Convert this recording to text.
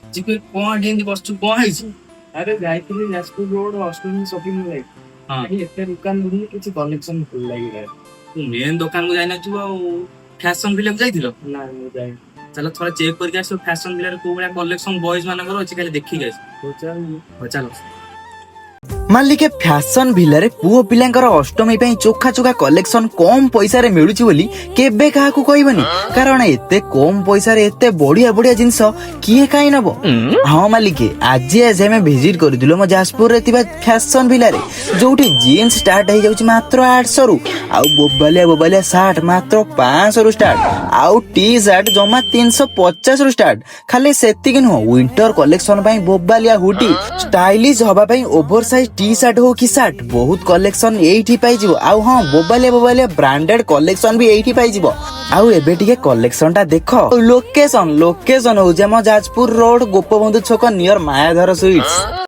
ଚିକୁ, କଣ ଏଠି ଏମିତି ବସିଛୁ? କଣ ହେଇଛି? ଆରେ, ଯାଇଥିଲି ଯାଜପୁର ରୋଡ ଅଷ୍ଟମୀ ସପିଂ ଲାଗି। ଏଠି ଏତେ ଦୋକାନ ବୁଲିଲି, କିଛି କଲେକ୍ସନ ଭଲ ଲାଗିଲା। ତୁ ମେନ୍ ଦୋକାନକୁ ଯାଇନଥିବୁ। ଆଉ ଫ୍ୟାସନ ଭିଲାକୁ ଯାଇଥିଲ? ନା, ମୁଁ ଯାଇନି। ଚାଲ, ଥରେ ଚେକ୍ କରିକି ଆସିବ, ଫ୍ୟାସନ ଭିଲାରେ କୋଉ ଭଳିଆ କଲେକ୍ସନ ବଏଜ ମାନଙ୍କର ଅଛି, ଖାଲି ଦେଖିକି ଆସିବ। ହଉ, ଚାଲ। ହଉ, ଚାଲ। ମାଲିକେ, ଫ୍ୟାସନ ଭିଲାରେ ପୁଅ ପିଲାଙ୍କର ଅଷ୍ଟମୀ ପାଇଁ ଚୋଖା ଚୋଖା କଲେକ୍ସନ କମ ପଇସାରେ ମିଳୁଛି ବୋଲି କେବେ କାହାକୁ କହିବନି, କାରଣ ଏତେ କମ ପଇସାରେ ଏତେ ବଢିଆ ବଢିଆ ଜିନିଷ କିଏ କାଇଁ ନବ? ହଁ ମାଲିକେ, ଆଜି ଆଜି ଆମେ ଭିଜିଟ କରିଥିଲୁ ଆମ ଯାଜପୁରରେ ଥିବା ଫ୍ୟାସନ ଭିଲାରେ, ଯୋଉଠି ଜିନ୍ସ ଷ୍ଟାର୍ଟ ହେଇଯାଉଛି ମାତ୍ର 800ରୁ, ଆଉ ବୋବାଲିଆ ବୋବାଲିଆ ସାର୍ଟ ମାତ୍ର 500ରୁ ଷ୍ଟାର୍ଟ, ଆଉ ଟି ସାର୍ଟ ଜମା 350ରୁ ଷ୍ଟାର୍ଟ। ଖାଲି ସେତିକି ନୁହଁ, ୱିଣ୍ଟର କଲେକ୍ସନ ପାଇଁ ବୋବାଲିଆ ହୁଡି, ଷ୍ଟାଇଲିଶ ହବା ପାଇଁ ଓଭର ସାଇଜ ଟି ସାର୍ଟ ହଉ କି ସାର୍ଟ, ବହୁତ କଲେକ୍ସନ ଏଇଠି ପାଇଯିବ। ଆଉ ହଁ, ବୋବାଲିଆ ବୋବାଲିଆ ବ୍ରାଣ୍ଡେଡ କଲେକ୍ସନ ବି ଏଇଠି ପାଇଯିବ। ଆଉ ଏବେ ଟିକେ କଲେକ୍ସନ ଟା ଦେଖ। ଲୋକେସନ, ଲୋକେସନ ହଉଛି ଆମ ଯାଜପୁର ରୋଡ, ଗୋପବନ୍ଧୁ ଛକ, ନିୟର ମାୟାଧର ସୁଇଟ୍ସ।